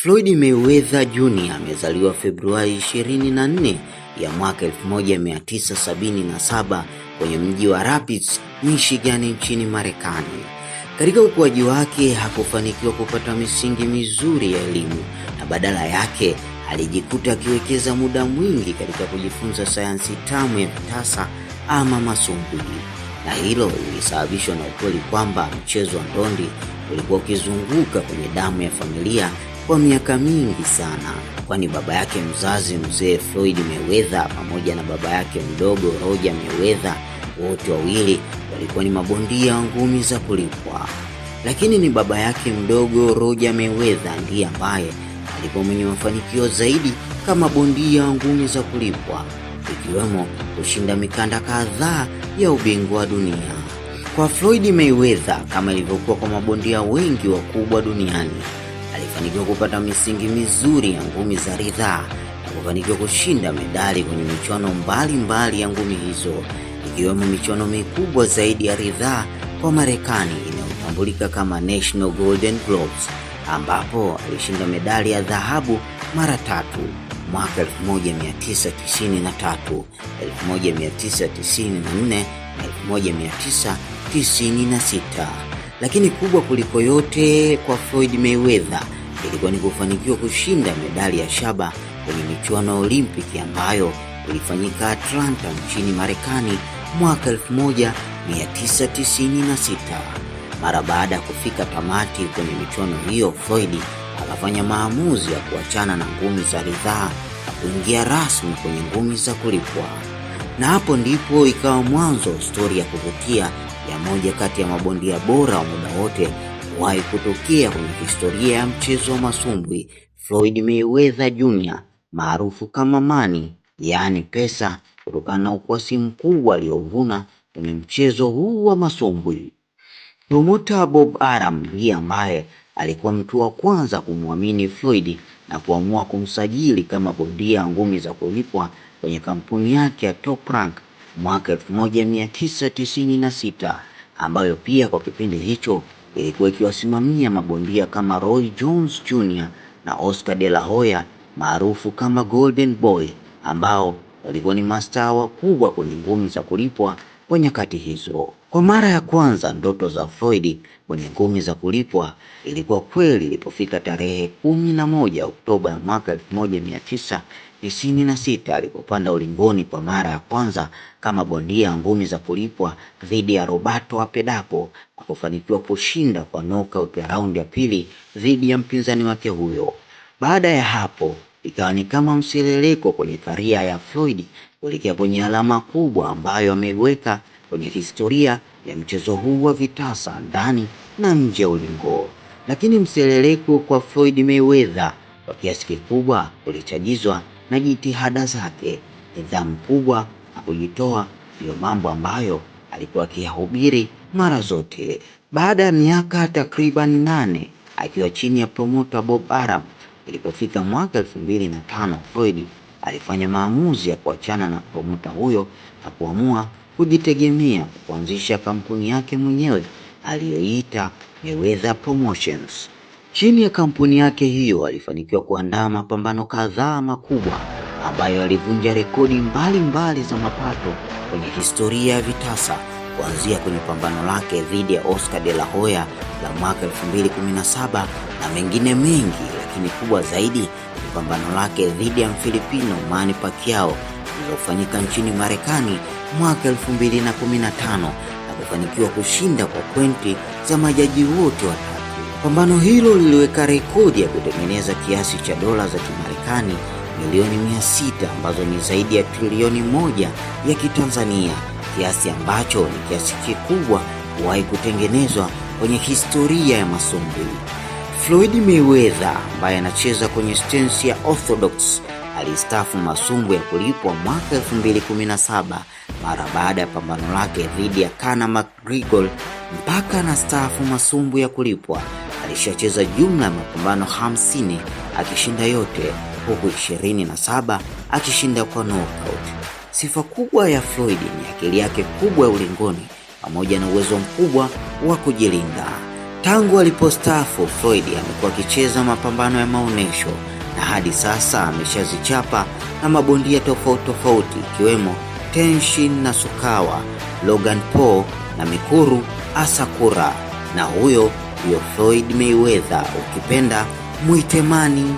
Floyd Mayweather Jr amezaliwa Februari 24 ya mwaka 1977 kwenye mji wa Rapids, Michigan nchini Marekani. Katika ukuaji wake hakufanikiwa kupata misingi mizuri ya elimu na badala yake alijikuta akiwekeza muda mwingi katika kujifunza sayansi tamu ya vitasa ama masumbwi. Na hilo lilisababishwa na ukweli kwamba mchezo wa ndondi ulikuwa ukizunguka kwenye damu ya familia kwa miaka mingi sana, kwani baba yake mzazi mzee Floyd Mayweather pamoja na baba yake mdogo Roger Mayweather wote wawili walikuwa ni mabondia wa ngumi za kulipwa. Lakini ni baba yake mdogo Roger Mayweather ndiye ambaye alikuwa mwenye mafanikio zaidi kama bondia wa ngumi za kulipwa, ikiwemo kushinda mikanda kadhaa ya ubingwa wa dunia. Kwa Floyd Mayweather, kama ilivyokuwa kwa mabondia wengi wakubwa duniani, alifanikiwa kupata misingi mizuri ya ngumi za ridhaa na kufanikiwa kushinda medali kwenye michuano mbalimbali ya ngumi hizo, ikiwemo michuano mikubwa zaidi ya ridhaa kwa Marekani inayotambulika kama National Golden Gloves, ambapo alishinda medali ya dhahabu mara tatu mwaka 1993, 1994 na 1996. Lakini kubwa kuliko yote kwa Floyd Mayweather ilikuwa ni kufanikiwa kushinda medali ya shaba kwenye michuano ya Olimpiki ambayo ilifanyika Atlanta nchini Marekani mwaka 1996. Mara baada ya kufika tamati kwenye michuano hiyo, Floyd akafanya maamuzi ya kuachana na ngumi za ridhaa na kuingia rasmi kwenye ngumi za kulipwa. Na hapo ndipo ikawa mwanzo stori ya kuvutia ya moja kati ya mabondia bora wa muda wote kuwahi kutokea kwenye historia ya mchezo wa masumbwi, Floyd Mayweather Jr maarufu kama Money, yaani pesa, kutokana na ukwasi mkubwa aliovuna kwenye mchezo huu wa masumbwi. Promota Bob Arum ndiye ambaye alikuwa mtu wa kwanza kumwamini Floyd na kuamua kumsajili kama bondia ngumi za kulipwa kwenye kampuni yake ya Top Rank mwaka 1996, ambayo pia kwa kipindi hicho ilikuwa ikiwasimamia mabondia kama Roy Jones Jr na Oscar De La Hoya maarufu kama Golden Boy, ambao walikuwa ni mastaa wakubwa kwenye ngumi za kulipwa kwa nyakati hizo. Kwa mara ya kwanza ndoto za Floyd kwenye ngumi za kulipwa ilikuwa kweli ilipofika tarehe 11 Oktoba mwaka 1996 alipopanda ulingoni kwa mara ya kwanza kama bondia ngumi za kulipwa dhidi ya Roberto Apedapo na kufanikiwa kushinda kwa knockout ya raundi ya pili dhidi ya mpinzani wake huyo. Baada ya hapo ikawa ni kama mseleleko kwenye karia ya Floyd kuelekea kwenye alama kubwa ambayo ameiweka kwenye historia ya mchezo huu wa vitasa ndani na nje ya ulingo. Lakini mseleleko kwa Floyd Mayweather kwa kiasi kikubwa ulichagizwa na jitihada zake, nidhamu kubwa na kujitoa, ndiyo mambo ambayo alikuwa akiyahubiri mara zote. Baada ya miaka takriban 8 akiwa chini ya promota Bob Arum, ilipofika mwaka 2005 Floyd alifanya maamuzi ya kuachana na promota huyo na kuamua kujitegemea kuanzisha kampuni yake mwenyewe aliyoiita Mayweather Promotions. Chini ya kampuni yake hiyo alifanikiwa kuandaa mapambano kadhaa makubwa ambayo alivunja rekodi mbalimbali za mapato kwenye historia ya vitasa, kuanzia kwenye pambano lake dhidi ya Oscar De La Hoya la mwaka 2017 na mengine mengi, lakini kubwa zaidi ni pambano lake dhidi ya Mfilipino Manny Pacquiao lililofanyika nchini Marekani mwaka 2015 na kufanikiwa kushinda kwa pointi za majaji wote watatu. Pambano hilo liliweka rekodi ya kutengeneza kiasi cha dola za Kimarekani milioni 600 ambazo ni zaidi ya trilioni 1 ya Kitanzania, kiasi ambacho ni kiasi kikubwa kuwahi kutengenezwa kwenye historia ya masumbwi. Floyd Mayweather ambaye anacheza kwenye stance ya Orthodox alistaafu masumbwi ya kulipwa mwaka 2017 mara baada ya pambano lake dhidi ya Conor McGregor. Mpaka anastaafu masumbwi ya kulipwa alishacheza jumla ya mapambano 50 akishinda yote, huku 27 akishinda kwa knockout. Sifa kubwa ya Floyd ni akili yake kubwa ya ulingoni pamoja na uwezo mkubwa wa kujilinda. Tangu alipostaafu, Floyd amekuwa akicheza mapambano ya maonesho na hadi sasa ameshazichapa na mabondia tofauti tofauti ikiwemo Tenshin Nasukawa, Logan Paul na Mikuru Asakura. Na huyo ndiyo Floyd Mayweather, ukipenda mwite Manny.